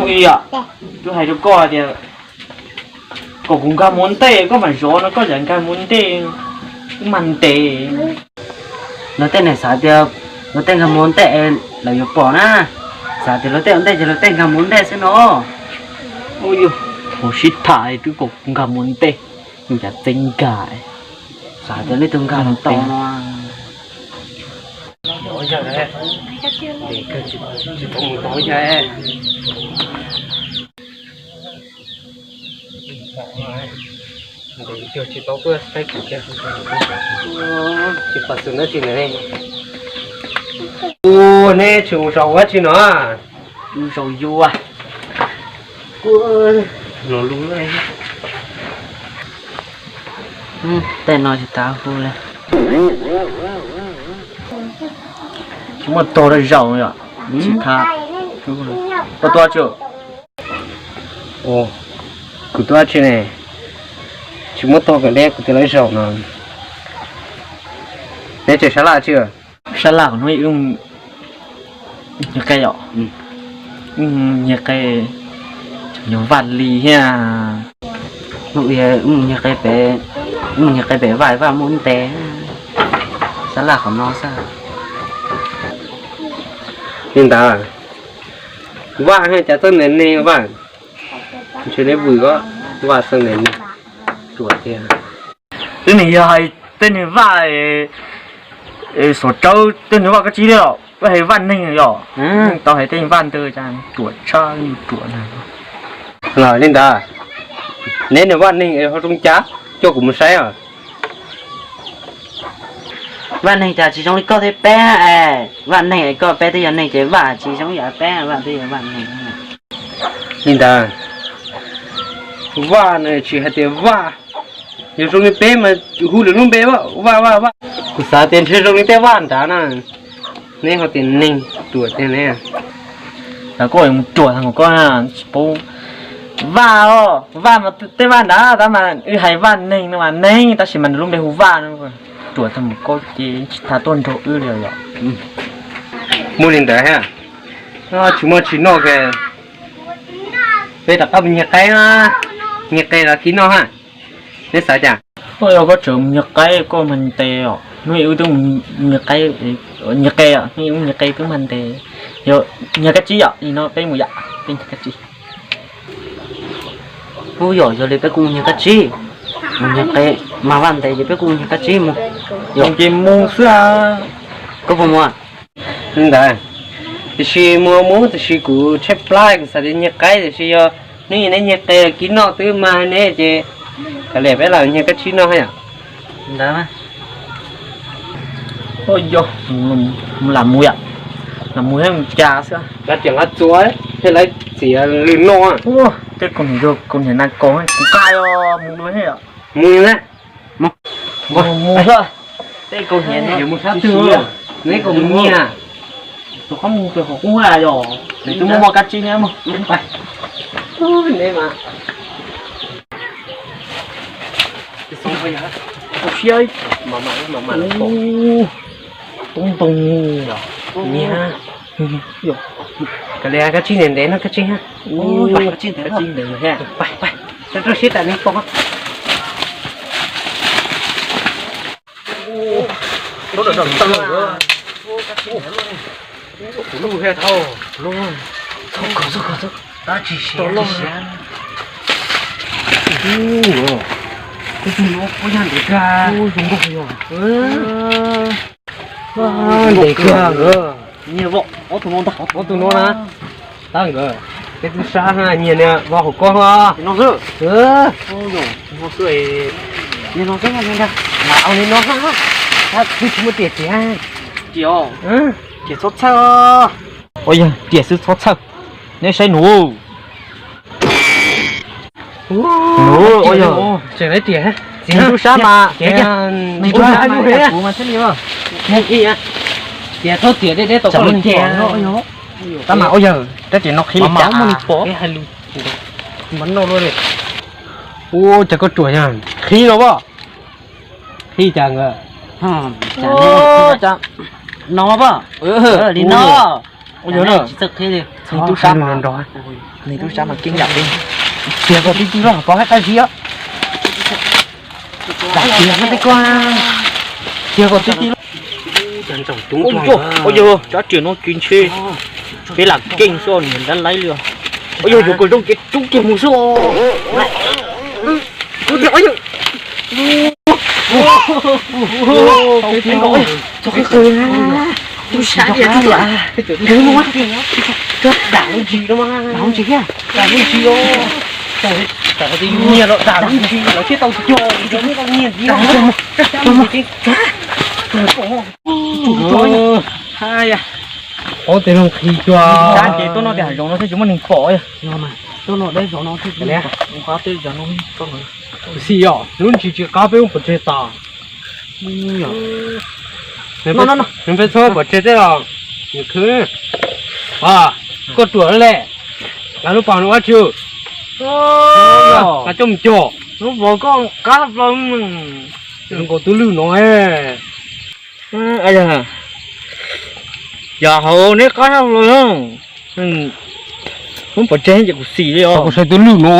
Ib yam, kuv hais rau koj tias kom kuv nkag mus ua ntej koj mam zov no, koj tseem nkag mus ua ntej, wb mag ntes. Luag tej neeg xav tias luag tej nkag mus ua ntej lawv yuav pom na. Xav tias luag tej ua ntej ces luag tej nkag mus ua ntej xwb no. Ua yog, mus sib tham twb kom kuv nkag mus ua ntej, yus cas txeeb nkag. Xav tias leej twg nkag mus tau no. Tsis tau tuaj saib kuv kiag. Tsis pom xwm dab tsi lawm. Ua, neb tsis mus zaum ua dab tsi no? Mus zaum yus. Tej no tsis tas hu li. Tsis muaj tog rau zaum yom. Tsis tas. Koj tuaj tsi? Kuv tuaj tsi ne? Tsis muaj tog kom deb kuv tias lawv zaum no. Neb tseem sab laj tsi? Sab laj hnub ib wb nyiag qe yom. Wb nyiag qe, nyiag vaj li thiab. Hnub ib wb nyiag qe pem, wb nyiag qe pem vaj, vaj muaj ntes. Sab laj qhov no xwb. Li ntawd, vaj cas txawj ntes neeg vaj. Ntshe neb vwm os, vaj txawj ntes neeg. Ruam tiag. Twb nws yog hais tej niag vaj xov tsawb, tej niag vaj kab tsib thiab los, wb hais vaj neeg yom. Tau hais tej vaj ntawd cas ruam tshaj ruam na. Los li ntawd, neb niag vaj neeg ho zoo cas, coj kuv mus saib os. Vaj neeg cas tsis zoo li koj thiab peb, vaj neeg es koj peb twb yog neeg ces vaj tsis zoo yam peb, vaj twb yog vaj neeg. Li ntawd, vaj no tsis hais tias vaj, yog zoo li peb mas hu lwm lub npe, vaj vaj vaj. Kuv xav tias ntshe zoo li tej vaj nrad na. Neb ho tias neeg ruam tiag ne. Los koj mus ruam tag nkaus koj tsis paub. Vaj os, vaj mas tej vaj nrad tab mas wb hais vaj neeg no mas neeg tab sis mas nws lub npe hu vaj no. Ruam tag nkaus koj ces tsis tas tuaj nrog wb li yom. Muaj li ntawd thiab. Tsis muaj tsis noj, peb rov qab mus nyiag qaib, nyiag qe los kib noj ha. Neb xav cas? Koj yog koj tseem mus nyiag qaib koj mag ntes os, hnub ib wb twb mus nyiag qaib, nyiag qe, hnub ib wb nyiag qe twb mag ntes. Yog nyiag kab tsib yom, li no peb mus yom, peb nyiag kab tsib. Ub yom, yog li peb kuj mus nyiag kab tsib, mus nyiag qe, mag vaj ntes ces peb kuj mus nyiag kab tsib mus. Yog ces mus xwb. Koj puas mus? Li ntawd, tiam sis mus mus tiam sis kuv tshaib plab kuv xav tias nyiag qaib tiam sis yog hnub neb nyiag qe kib noj twb mag ne ces kav liam peb los nyiag kab tsib noj yom. Ntawd, yog, lam mus yom, lam mus thiab mus cas xwb. Lawv tseem nqa txuas thiab lawv txiav lwm no. Tej kaus hniav, kaus hniav nas kaus kuv nqa mus dua thiab yom. Mus na. Mus xwb. Tej kaus hniav no mus sab twg? Neb kaus mus nyiag. Tus qab mus pem qhov qub yom, twb muaj muaj kab tsib thiab. Neb mas siab, toob ntoo nyiag. Kav liam kab tsib ntev ntev no kab tsib ha. Kab tsib ntev thiab. Rau siab tam neb pom. Kuv lub he thau. Tab tsis siav. Ub, tus no puas yog ntev kawg. Zoo nkauj yog. Ntev kawg nkawd. Nyiag vau ob tug no ntag. Ob tug no na. Tab nkawd, peb twb sab ha, nyiag nws vau hauv koj ho. No xwb. Nyiag no xwb, nyiag ntag. Lam ua li no ha. Twb tsis muaj tiam tiam. Tiam, tiam txhob txhawj. Ua yog tiam xwb txhob txhawj. Neb saib nws. Nws, ua yog tseem lawv tiam, nws tub sab mas, nws tub sab mas kuv mas thiaj li. Tiam txhob tiam deb deb tau koj tiam. Tab mas ua yog rab tiam no qhib li cas muaj li pom. Ua cas koj ruam yog qhib no pom. Qhib cas nkawd? No pom. Li no. Ua yog na. Tsis txawj qhib li. Nws tub sab mas nrog. Nws lub sab no keej yam li. Tiag koj tib tib los pov hais qab zib os. Dam tiag no tej koj. Tiag koj tib tib los. Ua yog tsob riam no ces ntshe peb lam keej xwb niam dab laib li. Ua yog yuav kom zoo ces rub kiag mus xwb. Tub sab tiag tiag, dam lub ntsis no mas. Dam lub ntsis thiab. Dam lub ntsis os. Nyiam los dam lub ntsis los thiaj tau cog, nyiam tau nyiam ntxiv. Hais tias zoo nqhis cua. Sab ces tuaj noj tej hav zoov no thiaj tsis muaj neeg pom. Tuaj noj deb zos no thiaj tsis muaj neeg pom. Xij yom, lub ntsis tsis qab peb mus pov tseg tas. Nws peb txhob pov tseg tej los nws khwv. Koj ruam le, lawv lub pas no ua tsi, lawv coj mus cog. Lub vauv koj qab plaws, zoo nkaus tub lwj no. Yog hauv neb qab plaws, muab pov tseg ces kuv xim li os. Kuv saib tub lwj no,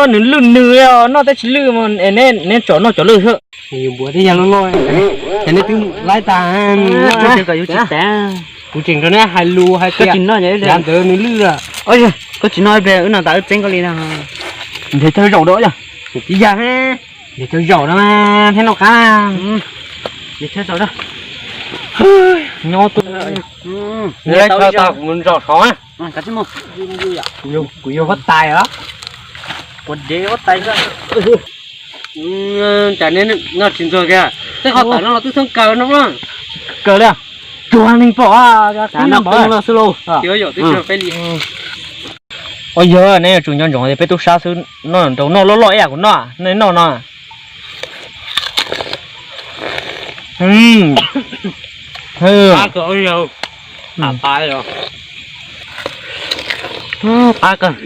nws lwj nws li os, noj tej tsis lwj mas neb tsom noj cov lwj xwb. Yus npuav tej yam loj loj, ces neb twb laib tas. Kuv tseem rau neb hais lus hais tias yav ntawd nws lwj lawm. Koj tsis noj ib pliag wb noj tas wb txeeb koj li no. Nrhiav chaw zaum da yog. Tib yam, nrhiav chaw zaum no thiab noj qab. Nrhiav chaw zaum da. Nyob tus, nyob chaw tau kuv mus zom saud. Kuv yog huab tais os. Kuv dev huab tais. Cas neb noj tsis ntxuag kiag, tej qhov tawm no los twb txhob kaw no. Kaw li, tsuag neeg pom, no xwb lauj. Ua yog neb yuav tsum nco ntsoov tias peb tub sab xwb, noj nraug noj loj loj ib yam kuv noj, nej noj no. Qab kawg, qab kawg,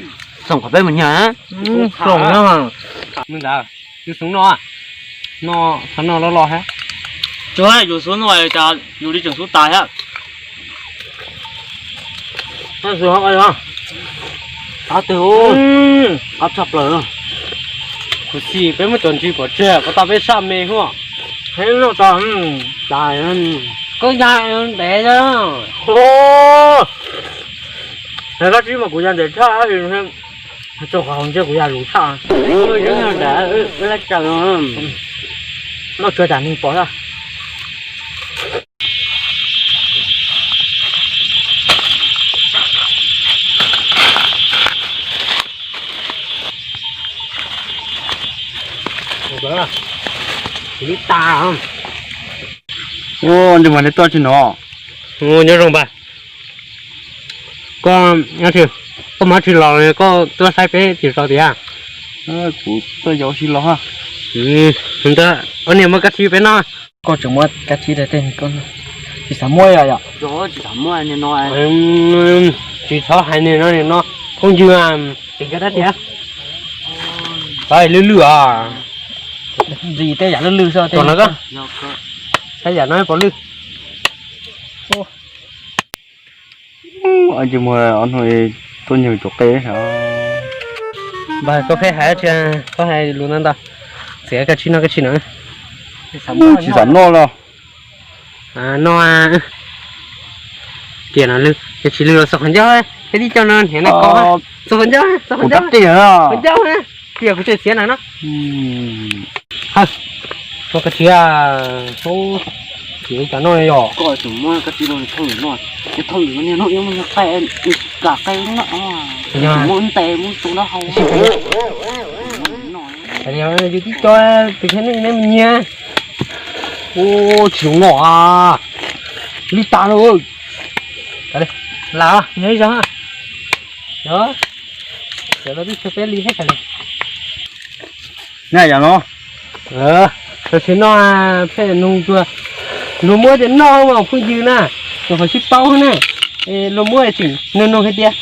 xoom qhov peb mus nyag. Xoom na. Mus ntawd, yus xub no, no, xov no loj loj thiab. Tsuas yus xub no cas yus li tseem xub tas thiab. Qab twg, qab tshaj plaws. Kuv xim peb muab cov ntsis pov tseg kom tau peb sab me huaj. Heev loj tas. Koj ya ntev. Koj tsis mas kuv ya ntev tshaj, tso qhov hauv ntsej kuv ya lus tshaj. Noj tsuag tsam neeg pom thiab. Ua, ntsej muag neb tuaj tsis no. Nyob zoo npawg. Koj, koj mus dab tsi los koj tuaj saib peb tim zos tiag? Kuv tuaj yos tsis los. Ntawd, ua niam muab kab tsib peb noj. Koj tseem muab kab tsib rau tej koj tsis xav muab yom? Tsis xav muab no. Tsis txhob hais niag no, niag no phooj ywg. Tsis nco dab tiag. Lwj lwj os. Ntxim tej yam lwj lwj xwb. Saib yam no pom lwj. Tsis muaj, tuaj nyuag tsuv qe. Npawg, koj pheej hais dab tsi, koj hais lus ntau ntau, txiav kab tsib noj kab tsib no. Tsis xav noj los. Noj. Tiam no lwj, tsis lwj los xav qhov ncauj, peb tib co no hniav no ko. Xav qhov ncauj, xav qhov ncauj, qhov ncauj, tiam kuv tseem txiav na no. Koj tsis, txiav cov no yog. Koj tseem muab kab tsib no thooj no, thooj no, kam qe, kam qe no, muab ntes muab tu no hau. Yus tib co tus thiab nej nyiag. Ua tsis zoo noj. Li tas no. Lam nyob ib zaug. Yog, cov no twb tshuav peb li thiab. Na yam no, tam sim no pheej nug dua, luag muab tias noj mas phooj ywg na, luag ho sib paub na, luag muab tseem nug nug hais tias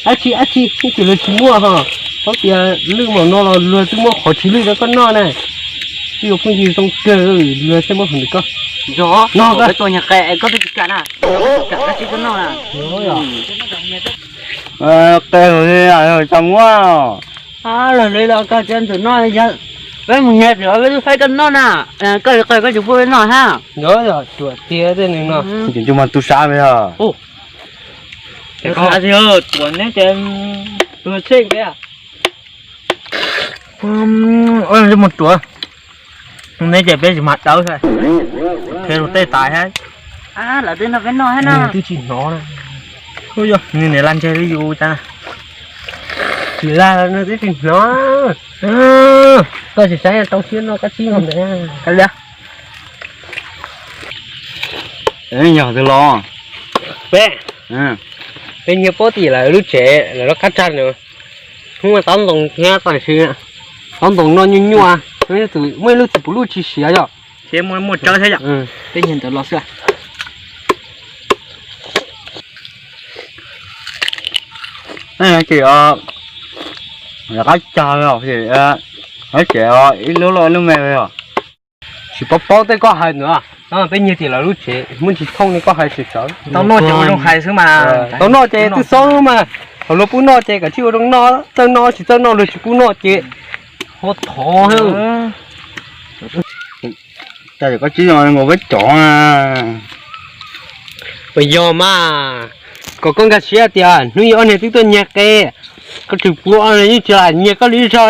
dab tsi dab tsi, ib txwm luag tsis muaj ho, paub tias lwj mam no los luag twb muab qhov tsis lwj rau koj noj na. Twb yuav phooj ywg zoo kawg, luag thiaj muab qhov ntawd koj. Yog, no koj tuaj nyuag qe koj twb tsis kam na, kam dab tsi koj noj na. Qe tsa muab. Los li los koj cov ntxawm no yog peb mus nyiag peb lub faib koj noj na, koj li qe koj tsis pub peb noj hab. Yog ruam tiag tej neeg no. Ces ntsej muag tub sab me os. Tuam neb ces tus tsheej peb. Ntsej muag ruam, neb ces peb tsis mag dawb thiab, qhia rau tej tais hab. Lawv twb nrog peb noj hab na. Twb tsis hnov na. Yog nws niam laj ntseg li yus cas. Tsis laj, nws twb tsis hnov. Koj tsis saib tau siab no kab tsib no ntawd. Yog twg los? Peb, peb nyiag puab tim lawv lub tsev lawv lub qab tsag ntawd. Hnub no taub ntoo thiab tam sim, taub ntoo noj nyuaj nyuaj, muaj ib lub txiv puv luj tsis siav yom. Peb nyiag ntawd los xwb. Ces lawv qab tsag, ces ib lub loj ib lub me os. Tsis paub paub tej koj hais ntawd. Peb nyiag tim lawv lub tsev muaj tsis thooj li koj hais sawv sawv. Tau noj ces ua zoo hais xwb mas. Tau noj ces twb xoob mas. Thaum luag pub noj ces kav tsij ua zoo noj, txawj noj tsis txawj noj luag tsis pub noj ces ho thov. Cas koj tsis nkaus peb cov? Puas yog mas, kom koj nkag siab tias hnub ib ob niag twb tuaj nyiag qe, koj tsis pub ob niag yeej tsis lam nyiag koj li zog.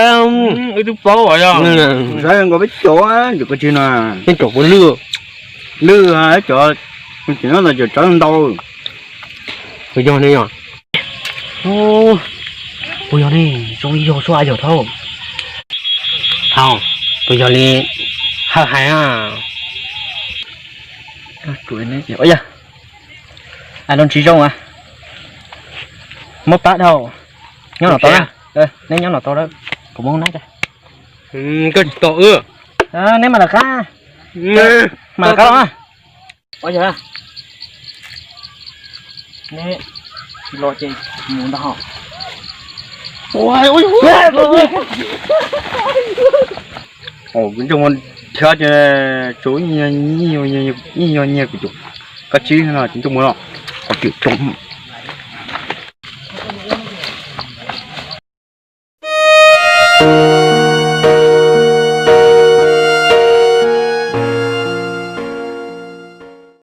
Saib nkaus peb cov, koj tsis no. Peb cov puas lwj? Lwj, cov, cov no cov tsawv ntau. Puas yog ne yog? Puas yog ne? Zoo ib yog sua yog thauj. Hau, puas yog li hawj hais a? Yog, lub tsis zoo a. Muab pab dhau. Nyob no tau, neb nyob no tau, kuv muab nab. Koj tsis tau wb. Neb mam lawv qab. Mam lawv qab los. Neb tsis los ces mus ntag ho. Kuv ntsej muag thiab ces tsuav ib nyuag nyiag kuv cov kab tsib no ces ntsej muag no qhov twg coob.